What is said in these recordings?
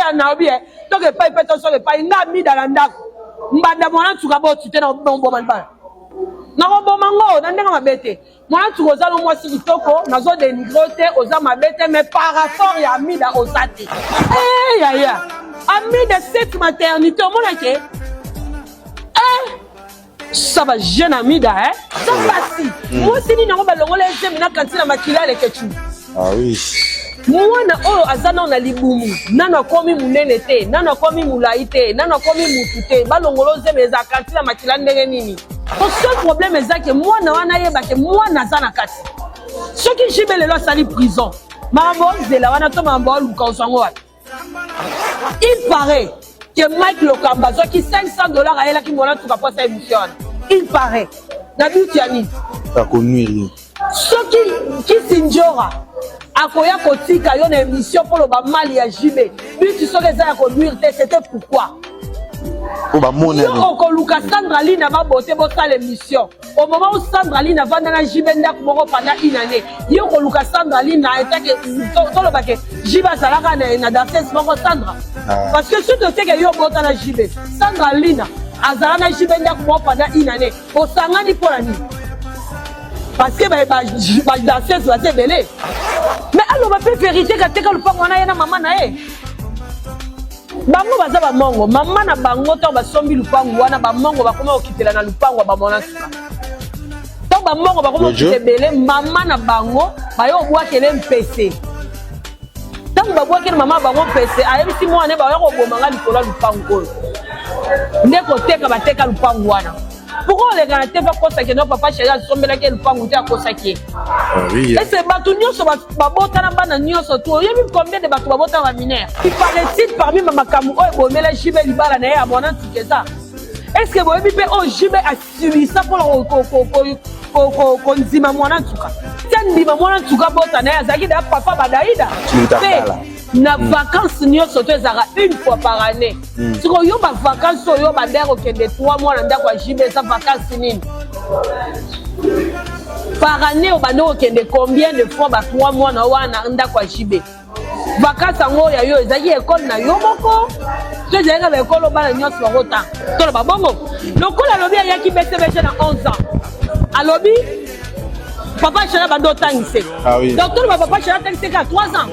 Ya naobi eh, toke epai mpe tosoka epai nga amida na ndako mbanda mwana nsuka boti te na oboma libala nakoboma ngo na ndenge mabe te. Mwana nsuka oza no mwasi kitoko, nazo denigre te, oza mabe te, mais par rapport ya Amida oza te. Eh yaya, Amida cette maternité omona ke eh ça va jeune Amida hein, ça basi. Mwasi nini yango balongola ye zemi na kanti na makila Leketchou. Ah oui. Mwana oyo aza nano na libumu, nano akomi monene te, nano akomi molai te, nano akomi mutu te, balongola zemi eza kanti na makila ndenge nini? Po seul problème eza ke mwana wana ayeba ke mwana aza na kati. Soki JB lelo asali prison, makambo ozela wana to makambo oluka ozwa yango wapi? Il paraît que Mike Lokamba azwaki 500 $ ayelaki mwana nsuka mpo asala émission wana. Il paraît. Na but ya nini? Akonuire ye. Soki Kisi Njora akoya kotika yo na émission mpo loba mali ya JB, but soki eza ya konuire te, c'était pourquoi? Po bamona yo okoluka Sandra Lina babote bosala émission au moment où Sandra Lina avanda na JB ndako moko pendant une année, yo okoluka Sandra Lina etake toloba ke JB azalaka na danseuse moko Sandra. Ah. Parce que soki oteke yo obota na JB, Sandra Lina azala na JB ndako moko pendant une année, osangani mpo na nini? Parce que badanseuse baza ebele. Mais aloba mpe vérité, kateka lopango wana ye na mama na ye. Bango baza bamongo, mama na bango ntango basombi lupangu wana, bamongo bakoma kokitela na lupangu ya bamwana nsuka. Ntango bamongo bakoma kokita ebele, mama na bango baye kobwakele mpese. Ntango babwakeli mama bango mpese, ayebisi mwana baya koboma nga likolo ya lupangu oyo nde koteka bateka lupangu wana. Pourquoi olekana te bakosaki no papa chéri asombelaki ye lupangu te, akosaki ye? Ese bato nyonso babotana bana nyonso tu oyebi combien de bato babotana baminere? Il paraît-il parmi bamakambo oyo ebomela JB libala na ye ya mwana nsuka eza est ce que boyebi mpe oyo JB asubisa mpona kondima mwana nsuka te, ndima mwana nsuka bota na ye azalaki da papa badaida mpe na vacances nyonso to ezalaka une fois par année. Sikoyo yo bavacance oyo bandeko kokende 3 mois na ndako ya JB, eza vacance nini par année? Obande kokende combien de fois ba 3 mois na wana ndako ya JB? Vacance yango ya yo ezalaki ekole na yo moko to ezalaki kaka ekole bana nyonso bakotanga? Toloba bongo lokola alobi ayaki BCBG na 11 ans, alobi papa chéri bando otangise. Ah oui. Donc toloba papa chéri atangise kaka 3 ans.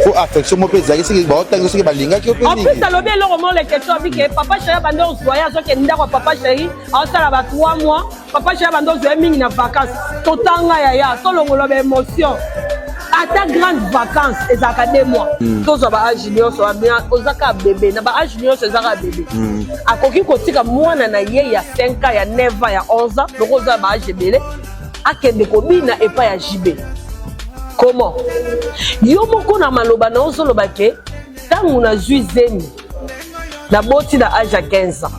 Fo affection moko mpe ezalaki soki baotangi, soki balingaki yo mpe. En plus alobi eloko moko le question abi ke papa chéri bando ozwa ye, azokende ndako ya papa chéri, aosala ba 3 mois, papa chéri bando ozwa ye mingi na vacance. Totanga yaya, tolongola baémotion. Ata grande vacance ezalaka 2 mois. Tozwa baage nyonso, oza kaka bébé na baage nyonso, eza kaka bébé. Akoki kotika mwana na ye ya 5 ans, ya 9 ans, ya 11 ans, loko oza baage ebele, akende kobina epai ya JB comment? Yo moko na maloba na ozoloba ke ntango nazwi zemi, naboti na age ya 15 ans,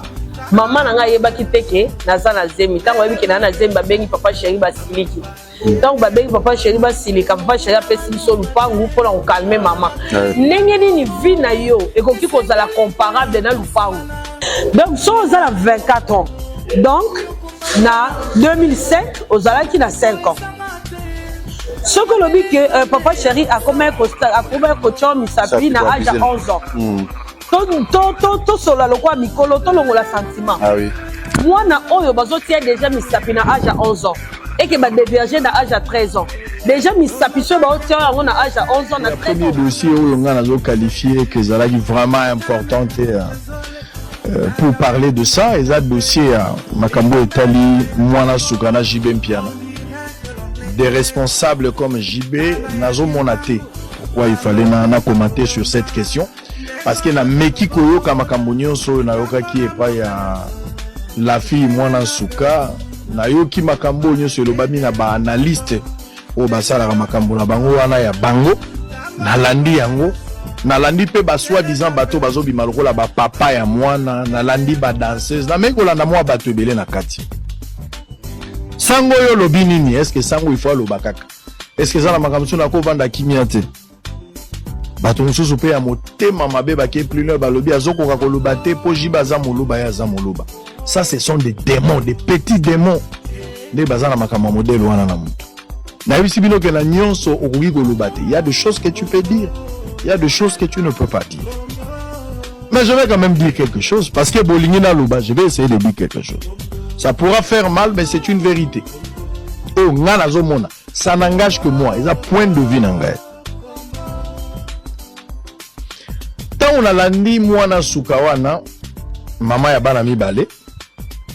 mama na ngai ayebaki te ke naza na zemi. Ntango ayebi ke naa na zemi, babengi papa chéri, basiliki. Ntango babengi papa chéri, basilika, papa chéri apesi biso lupangu mpona kocalmer mama. Ndenge nini vie na yo ekoki kozala comparable na lupangu? Donc so oza na 24 ans, donc na 2005 ozalaki na 5 ans. Soki olobi ke papa chéri akomaki kotia misapi na age ya 11 ans, tosolola lokola mikolo, tolongola sentiment. Ah oui. Mwana oyo bazotia déjà misapi na age ya 11 ans, eke badévierge na age ya 13 ans déjà, misapi soki baotia yango na age ya 11 ans na 13 Premier ans. Dossier oyo nga nazoqualifie que ezalaki vraiment important te pour parler de ça, eza dossier ya makambo etali mwana suka na JB Mpiana. Des responsables comme JB, nazomona te pourquoi il fallait na commenter sur cette question, parce que nameki koyoka makambo nyonso oyo nayokaki epai ya la fille mwana suka. Nayoki makambo oyo nyonso elobami na baanalyste oyo basalaka makambo na bango wana ya bango. Nalandi yango, nalandi mpe basoi-disant bato bazobima lokola bapapa ya mwana, nalandi badanseuse, nameki kolanda mwa bato ebele na kati. Sango oyo olobi nini? Est-ce sango ifo aloba kaka? Est-ce eza na makambo mosusu nakovanda kimia te? Bato mosusu mpe ya motema mabe bake plus loin, balobi azokoka koloba te mpo JB aza moluba, ye aza moluba. Ça, ce sont des démons, des petits démons nde baza na makambo ya modele wana na motu. Nayebisi bino ke na nyonso okoki koloba te. Il y a des choses que tu peux dire, il y a des choses que tu ne peux pas dire. Mais je vais quand même dire quelque chose parce que bolingi naloba, je vais essayer de dire quelque chose. Ça pourra faire mal, mais c'est une vérité. Oyo nga nazomona, ça n'engage que moi, eza point de vue na ngai. Ntango nalandi mwana suka wana, mama ya bana mibale,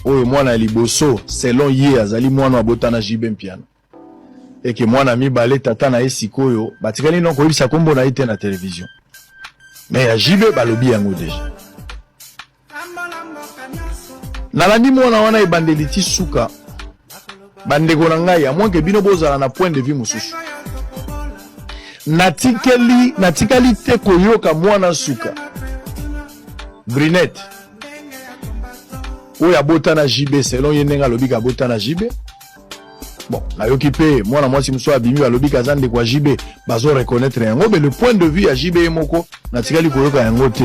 oyo mwana ya liboso selon ye azali mwana abota na JB Mpiana, eke mwana mibale tata na ye sikoyo batikali no koyebisa nkombo na ye te na télévision, mais ya JB balobi yango déjà. Nalandi mwana wana ebandeli ti suka. Bandeko na ngai, à moins que bino bozala na point de vue mosusu, natikeli natikali te koyoka mwana suka Brunette oyo abota na JB, selon ye ndenge alobi abota na JB. Bon, nayoki mpe mwana mwasi mosusu abimi, balobi aza ndeko ya JB, bazo reconnaître yango, mais le point de vue ya JB ye moko, natikali koyoka yango te.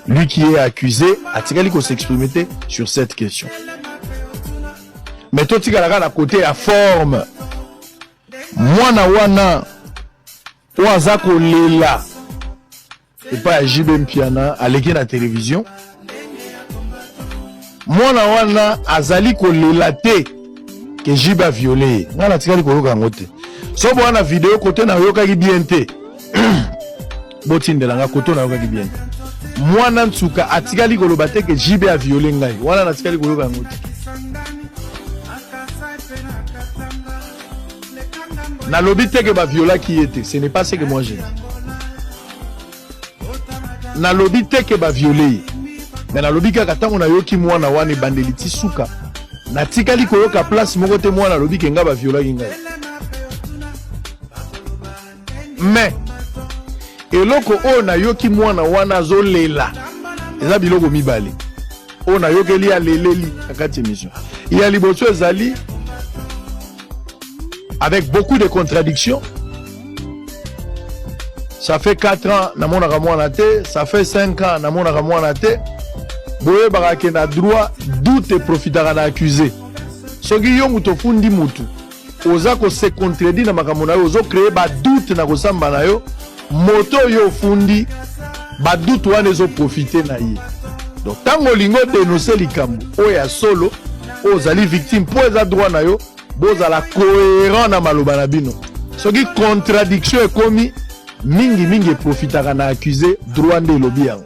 Lui qui est accusé atikali kos'exprimer te sur cette question. Mais totikalaka na côté ya forme. Mwana wana oyo aza kolela epai ya JB Mpiana, aleki na télévision, mwana wana azali kolela te ke JB aviolé ye. Ngai natikali koyoka yango te. So boya na video kote nayokaki bien te, botindela nga kote nayokaki bien te. Mwana nsuka atikali koloba te ke JB aviolé ngai. Wana natikali koyoka yango te. Nalobi te ke baviolaki ye te, ce n'est pas ce que moi j'ai dit. Nalobi te ke baviolé ye, mais nalobi kaka ntango nayoki mwana wana ebandeli ti suka, natikali koyoka place moko te mwana alobi ke nga baviolaki ngai. Mais eloko oyo nayoki mwana wana azolela eza biloko mibale oyo nayokeli aleleli na kati émission. Ya liboso ezali avec beaucoup de contradictions: ça fait 4 ans namonaka mwana te, ça fait 5 ans namonaka mwana te. Boyebaka ke na droit, doute eprofitaka na accusé. Soki yo moto ofundi mutu, oza kose contredire na makambo na yo, ozocréer badoute na kosamba na yo, moto oyo ofundi, badoute wana ezoprofite na ye. Donc ntango olingi odénoncer likambo oyo ya solo, oyo ozali victime, mpo eza droit na yo, bozala cohérent na maloba na bino. Soki contradiction ekomi mingimingi, eprofitaka na accusé. Droit nde elobi yango.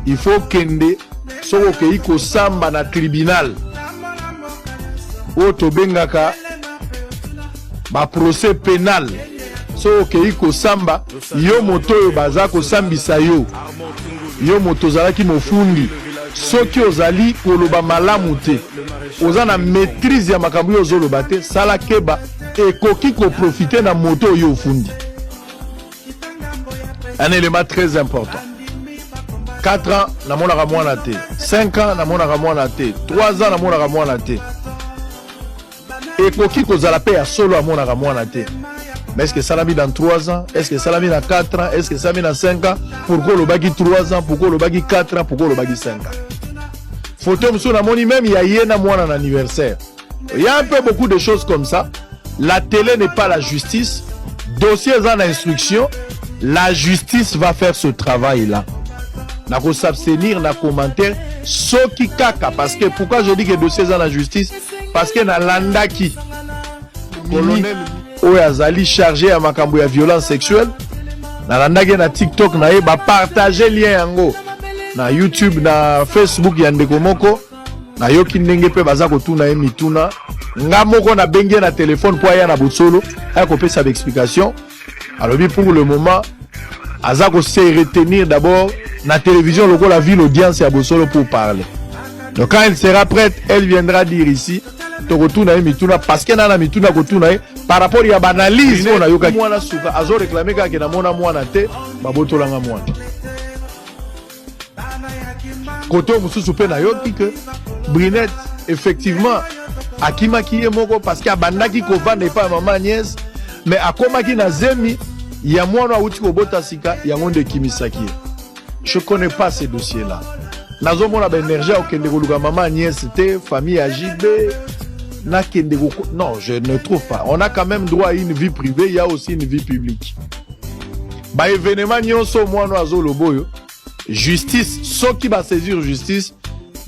Il faut kende, soki okei kosamba na tribunal, oyo tobengaka baprocès pénal, soki okei kosamba, yo moto oyo baza kosambisa yo, yo moto ozalaki mofundi, soki ozali koloba malamu te, oza na maîtrise ya makambo oyo ozoloba te, sala keba, ekoki koprofite na moto oyo ofundi. Un élément très important: 4 ans namonaka mwana te, 5 ans namonaka mwana te, 3 ans namonaka mwana te. Ekoki kozala mpe ya solo amonaka mwana te, mais est ce que esalami dans 3 ans? Est ce que esalami na 4 ans? Est ce que esalami na 5 ans? Pourquoi olobaki 3 ans? Pourquoi olobaki 4 ans? Pourquoi olobaki 5 ans? Photo mosusu namoni même ya ye na mwana na anniversaire. Il y a un peu beaucoup de choses comme ça. La télé n'est pas la justice. Dossier eza na instruction, la justice va faire ce travail là. Nakos'abstenir na commentaire soki kaka, parce que pourquoi je dis que dossier eza na justice? Parce que nalandaki colonel oyo azali chargé ya makambo ya violence sexuelle, nalandaki na TikTok na ye, bapartage lien yango na YouTube, na Facebook ya ndeko moko. Nayoki ndenge mpe baza kotuna ye mituna. Nga moko nabengi ye na telefone mpo aya na bosolo, aya kopesa baexplication. Alobi pour le moment aza kose retenir d'abord na télévision lokola vu l'audience ya bosolo pour parler. Donc quand elle sera prête, elle viendra dire ici. Tokotuna ye mituna, parce que na mituna kotuna ye par rapport ya baanalyse oyo nayokaki. Mwana suka azoréclamer kaka: namona mwana te, babotolanga mwana. Kote oyo mosusu mpe nayoki ke Brinette effectivement akimaki ye moko, parce que abandaki kovanda epai ya mama Agnès, mais akomaki na zemi ya mwana awuti kobota sika, yango nde ekimisaki ye. Je connais pas ces dossiers là. Nazomona baénergie akokende koluka mama Agnès te, famille ya JB. Nakende non, je ne trouve pas. On a quand même droit à une vie privée, il y a aussi une vie publique. Ba événement nyonso mwana azoloba oyo, justice, soki ba saisir justice,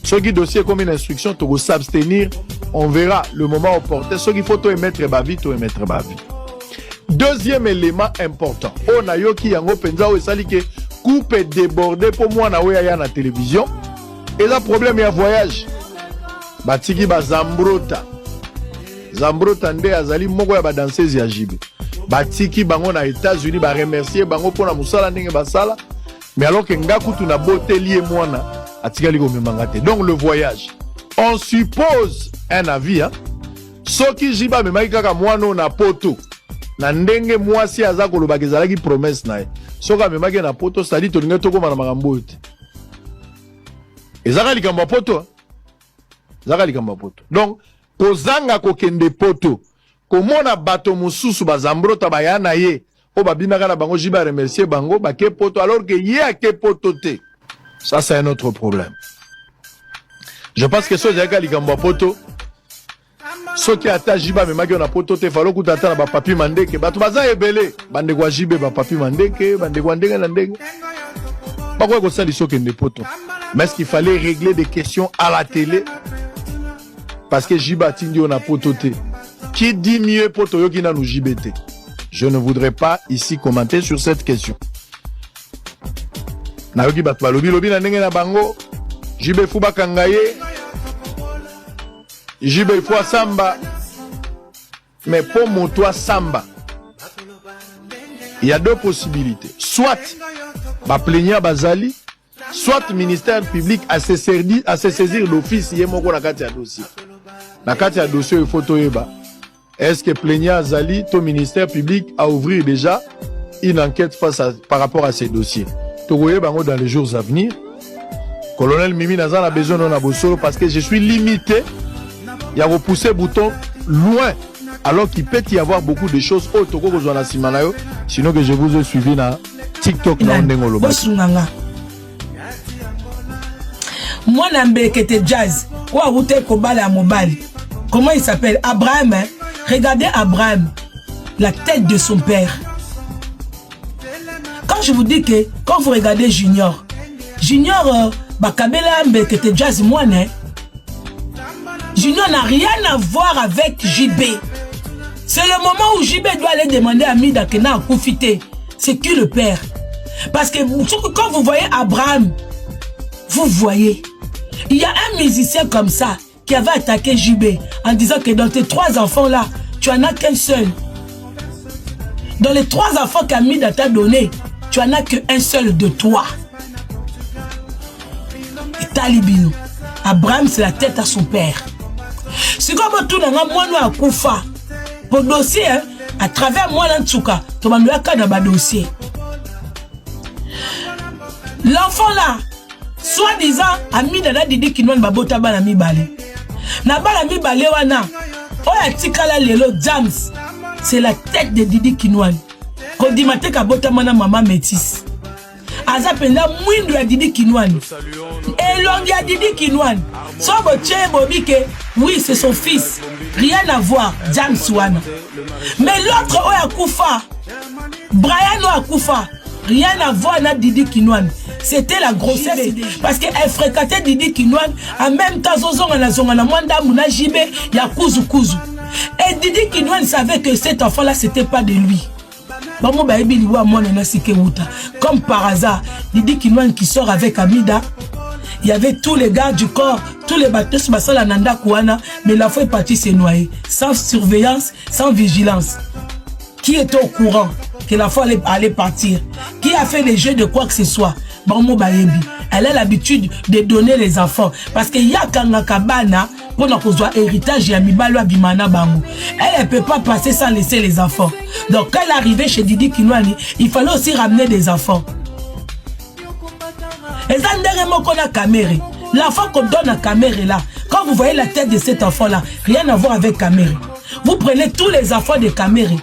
soki dossier comme une instruction, toko s'abstenir, on verra le moment opportun. Soki faut to émettre ba avis, to émettre ba avis. Deuxième élément important, oyo nayoki yango mpenza, oyo esali ke coupe débordé mpo mwana oyo aya na télévision, eza problème ya voyage. Batiki bazambrota. Zambrota nde azali moko ya badanseuse ya JB. Batiki bango na États-Unis, baremercier bango mpona mosala ndenge basala, mais alors ke nga kutu naboteli ye mwana, atikali komemanga te. Donc le voyage, on suppose un avis, hein? Soki JB amemaki kaka mwana oyo na Poto, na ndenge mwasi aza kolobaka ezalaki promesse na ye, soki amemaki na Poto, sadi tolingi tokóma na makambo oyo te. Ezaka likambo ya Poto, ezaka likambo ya Poto. Donc kozanga kokende Poto, komona bato mosusu bazambrota baya na ye oyo babinaka na bango, JB aremercier bango, bake Poto, alors que ye ake Poto te, ça c'est un autre problème. Je pense que so ezalaki likambo ya Poto, soki ata JB amemaki yo na Poto te, falo kuta ata na bapapi Mandeke, bato baza ebele, bandeko ya JB, bapapi Mandeke, bandeko ya ndenge na ndenge, bakoki kosalisa okende Poto. Mais est-ce qu'il fallait régler des questions à la télé parce que JB atindi yo na Poto te? Qui dit mieux po toyoki nanu JB te. Je ne voudrais pas ici commenter sur cette question. Nayoki bato balobi lobi na ndenge na bango: JB fu bakanga ye, JB fu asamba. Mais mpo moto asamba, il y a deux possibilités: soit baplaignant bazali, soit ministère public ase saisir d'office ye moko na kati ya dossier. Na kati ya dossier oyo, il faut toyeba est-ce que plaignant azali to ministère public a ouvrir déjà une enquête par rapport à ces dossiers. Tokoyeba yango dans les jours à venir. Colonel Mimi, naza na besoin na bosolo parce que je suis limité ya repousser bouton loin, alors qu'il peut y avoir beaucoup de choses oyo tokoki kozwa na nsima na yo, sinon que je vous ai suivi na TikTok na ndenge olobaki. Bosunganga mwana Mbelekete Jazz oyo awuta kobala ya mobali, comment il s'appelle, Abraham, hein? Regardez Abraham, la tête de son père. Quand je vous dis que quand vous regardez Junior, Junior, bakabela Mbelekete Jazz mwana, Junior n'a rien à voir avec JB. C'est le moment où JB doit aller demander à Mida Kena akufi te, c'est qui le père? Parce que quand vous voyez Abraham, vous voyez, il y a un musicien comme ça qui avait attaqué JB en disant que dans tes trois enfants là, tu en as qu'un seul. Dans les trois enfants qu'Amida t'a donné, tu en as qu'un seul de toi. Et Talibino. Abraham, c'est la tête à son père. C'est comme tout le monde, moi, akufa. Pour dossier, hein, à travers moi, en tout cas, tu vas dans ma dossier. L'enfant là, soi-disant, Amida na Didi Kinwan babota bana mibale. Na bana mibale wana, oyo atikala lelo James, c'est la tête de Didi Kinwan. Kondima te kabotama na mama métis. Aza mpenza mwindu ya Didi Kinwani, elongi ya Didi Kinwani. So botie bobi ke oui, c'est son fils, rien à voir James wana. Mais l'autre oyo akufa, Brian oyo akufa, rien à voir na Didi Kinwani. C'était la grossesse parce que elle fréquentait Didi Kinwani en même temps, azozonga na zonga na mwa ndambu na JB ya kuzukuzu. Et Didi Kinwani savait que cet enfant là, c'était pas de lui. Bango bayebi liwa mwana na sike wuta. Comme par hasard, Didi Kinwani qui sort avec Amida, il y avait tous les gardes du corps, tous les bateaux basala na ndako wana, mais l'enfant est parti se noyer sans surveillance, sans vigilance. Qui était au courant que l'enfant allait partir? Qui a fait les jeux de quoi que ce soit? Bango bayebi. Elle a l'habitude de donner les enfants parce que yakangaka bana mpona kozwa héritage ya mibali oyo abima na bango. Elle, elle peut pas passer sans laisser les enfants. Donc quand elle arrivait chez Didi Kinwani, il fallait aussi ramener des enfants. Eza ndenge moko na Kamere. L'enfant qu'on donne à Kamere là, quand vous voyez la tête de cet enfant là, rien à voir avec Kamere. Vous prenez tous les enfants de Kamere,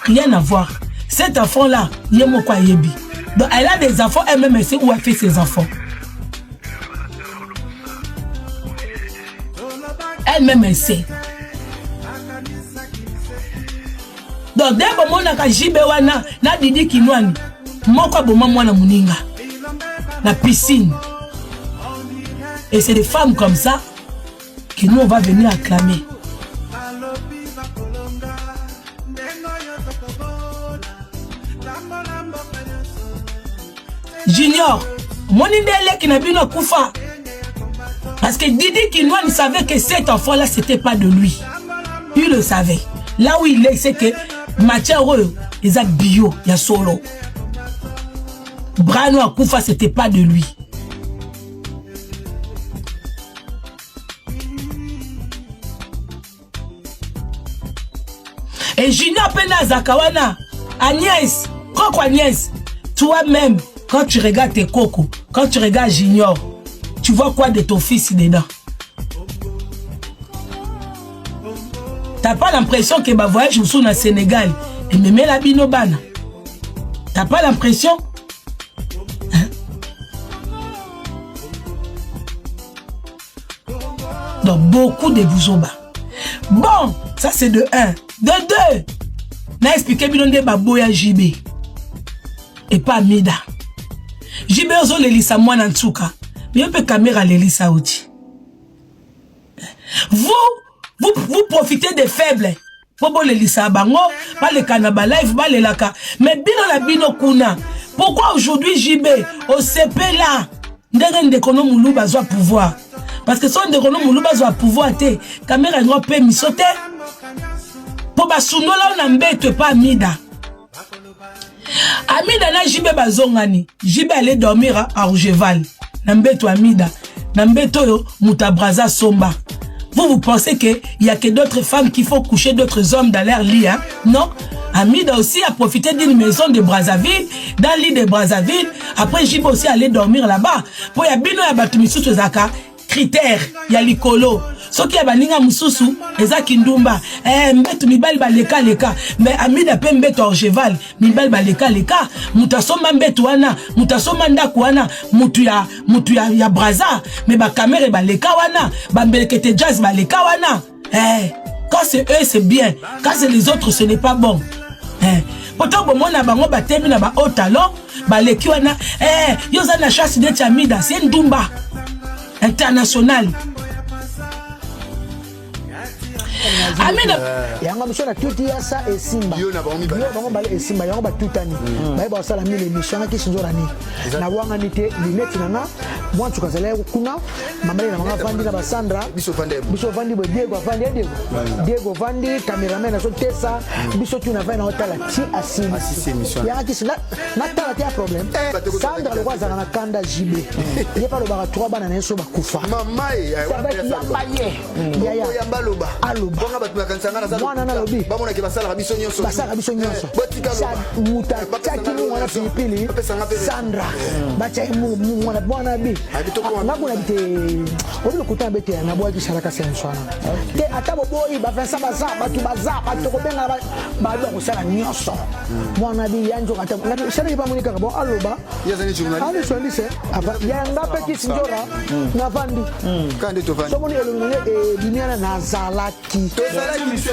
rien à voir. Cet enfant là, ye moko ayebi. Donc elle a des enfants, elle-même elle sait où elle fait ses enfants. Elle-même elle sait. Donc nde bomonaka JB wana na Didi Kinwani moko aboma mwana moninga na piscine. Et c'est des femmes comme ça que nous on va venir acclamer. Junior, omoni nde eleki na bino akufa parce que Didi Kinwani savait que cet enfant là c'était pas de lui. Il le savait. Là où il est, c'est que matière oyo eza bio ya solo. Brano akufa, c'était pas de lui. Et Junior mpe nde azalaka wana. Agnès, koko Agnès, toi-même, quand tu regardes tes koko, quand tu regardes Junior, tu vois quoi de ton fils dedans? T'as pas l'impression que ba voyage mosusu na Sénégal ememela bino bana? T'as pas l'impression? Hein? Donc beaucoup de buzoba. Bon, ça c'est de 1. De 2, na expliqué bino nde baboya JB et pas Mida. JB ozolelisa mwana nsuka, mais yo mpe kamera alelisa oti. Vous, vous, vous profitez des faibles mpo bolelisa bango, baleka na balive balelaka, mais bino na bino kuna. Pourquoi aujourd'hui JB osepela ndenge ndeko no Muluba azwa pouvoir? Parce que so ndeko no Muluba azwa pouvoir te, kamera yango mpe miso te, mpo basundola na mbeto epa Amida. Amida na JB bazongani. JB allait dormir à Rougeval na mbeto Amida, na mbeto oyo moto ya Braza somba. Vous, vous pensez que il y a que d'autres femmes qui font coucher d'autres hommes dans leur lit, hein? Non. Amida aussi a profité d'une maison de Brazzaville, dans le lit de Brazzaville. Après, JB aussi allait dormir là-bas. Po ya bino ya bato misusu ezalaka critère ya likolo. Soki ya baninga mosusu eza kindumba, mbeto mibali baleka leka, mais Amida pe mbeto Orgeval mibali baleka leka. Moto asomba mbeto wana, moto asomba ndako wana, moto ya, moto ya, ya Braza, mais bakamere baleka wana, bambelekete jazz baleka wana. Quand c'est eux c'est bien, quand c'est les autres ce n'est pas bon. Pourtant bomona bango batemi na ba haut talon baleki wana. Yo oza na chasse neti Amida, c'est ndumba international. Amida yango biso na tuti ya sa esimba Yo na bango mibale. Yo na bango mibale esimba yango batutani baye basala mille émission ngaki sinzora ni na wangani te lunette na nga mwa nsuka azalaki kuna mama na bango avandi na basandra. Biso ovandi ya biso ovandi boye, Diego avandi ya Diego, Diego ovandi cameraman azotesa biso tu na vai na otala ti Asisi asili émission. Yanga kisi natala te ya problème. Bato Sandra lokwa azalaka na kanda JB, ye mpe alobaka trois bana na ye so bakufa. Mama ye yamba ye yaya. Oyamba aloba. Aloba. Bonga bato bakanisa nga naza Mwana lokuta. nalobi. Bamonaki basalaka biso nyonso. Basalaka biso nyonso. Botika loba. Moto atiaki mungu wana pilipili. Bapesanga mpe raison. Sandra batia ye mungu mungu wana bwana bi. Ah, kitoko wana. Nga kuna bi te obi lokuta na bete nabwaki salaka senso wana te ata boboyi bavincent baza bato baza bato kobengana bato bakosala nyonso mwana bi ya nzoka ata salaki bamoni kaka bon aloba. Ye azali journaliste. Ali journaliste yanga mpe kisi nzora navandi. Kaka nde tovandi. Somoni elongi nange ebimi wana nazalaki. Tozalaki biso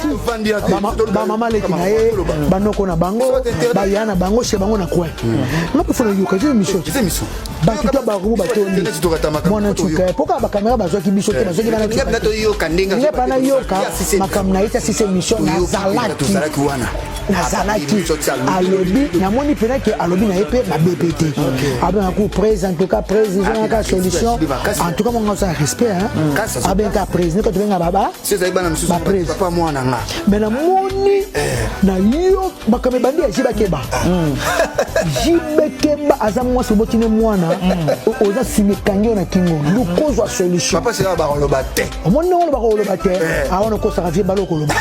tovandi ya te. Bamama leki na ye, banoko na bango, baya na bango chez bango na coin nga mpe fona yoka eza émission. Eza émission. Bato to barumu batondi. Internet tokata makambo, mwana toyoka. nsuka mpo kaka bakamera bazwaki biso te, bazwaki bana. Nga mpe toyoka ndenge Nga mpe nayoka makambo na ye ti asisi émission. Nazalaki. Tozalaki wana. Nazalaki. Émission ti alobi. Alobi namoni mpena ke alobi na ye mpe mabe mpe te abengaka ku prese en tout cas prese ezongaka solution. En tout cas monga osala respect hein. Kasi Abengaka prese niko tobenga baba. Si ezali bana mosusu. Baprese. Papa mwana nga. Mais namoni na yo makambo ebandi ya jibakeba jibekeba aza mwasi obotini mwana oza nsima ekangi yo na kingo lukozwa solution. Papa seka bakoloba te. Omoni ndenge olobaka oloba te awana okosaka vie balo okoloba.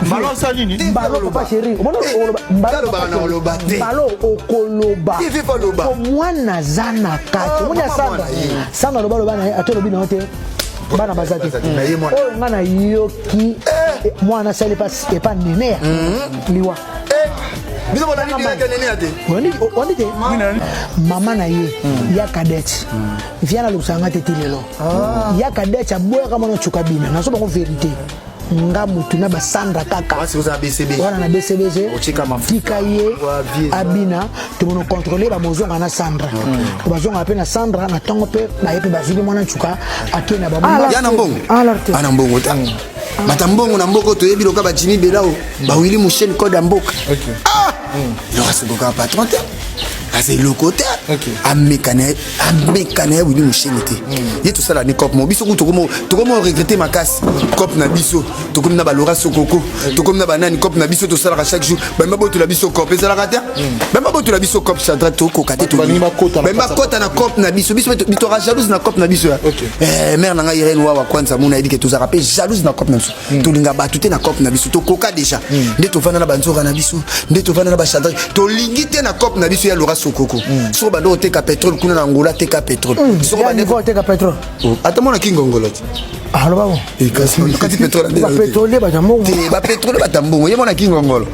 Mbala osala nini? Mbalo papa chéri omoni okoloba mbalo. Alobaka Papa na chéri. oloba te. Mbalo okoloba. Ye vie aloba. Po mwana aza na kati omoni mama asanda mwana ye. Sanda aloba aloba na ye ata olobi na yo te bana baza te. Baza te, na ye mwana. Oyo nga nayoki mwana asali epa nene ya liwa. Biso bolandi direct nene ya te. Wandi te mama na ye ya cadette via nalobisaka nga te ti lelo ya cadette aboyaka mwana ocuka bina nazo bango vérité. Nga mutu na basandra kaka wana na BCBG, tika ye abina, tomono contrôle bamozonga na Sandra, bazonga mpe na Sandra na ntongo mpe baye mpe bazwili mwana nsuka ake na Ya na mbongo, ana mbongo ta bata mbongo na mboka. Toyebi loka bajimi belao, bawili musheni code ya mboka. Ah, eloko asokoka patron te, aza eloko te. Ameka na ye, ameka na ye wili musheni te. Ye tosala ni cope mo biso kutu tokomo regretter makasi cope na biso. Tokomi na balora sokoko, tokomi na banani. Cope na biso tosalaka chaque jour, bamba botola biso cope ezalaka te, bamba botola biso cope. Chandra, tokoka te, bamba kota na cope na biso. Biso toka jalouse na cope na biso. Mare na ngai Irene Wawa kwanza mona yebi ke tozalaka mpe jalouse na cope na biso. Tolinga bato te na cope na biso. Tokoka déjà nde tovanda na banzoka na biso, nde tovanda na bachandra. Tolingi te na cope na biso ya Lora Sokoko. Soko bando oteka pétrole kuna na Angola, teka pétrole. Soko oteka pétrole. Ata mona kingongolo te. Aloba bo. Kati pétrole. Bapétrolier bato mbongo. Te, bapétrole bato mbongo. Ye mona kingongolo.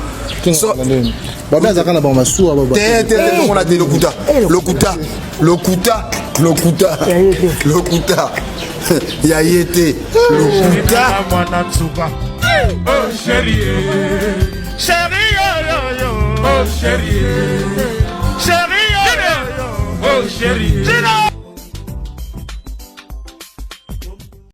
Babe azalaka na bango masuwa. Te te te, tomona te. Lokuta, lokuta, lokuta, lokuta, lokuta ya ye te, lokuta. Mwana nsuka, oh chérie, chérie, yo yo yo, oh chérie, chérie, yo yo, oh chérie.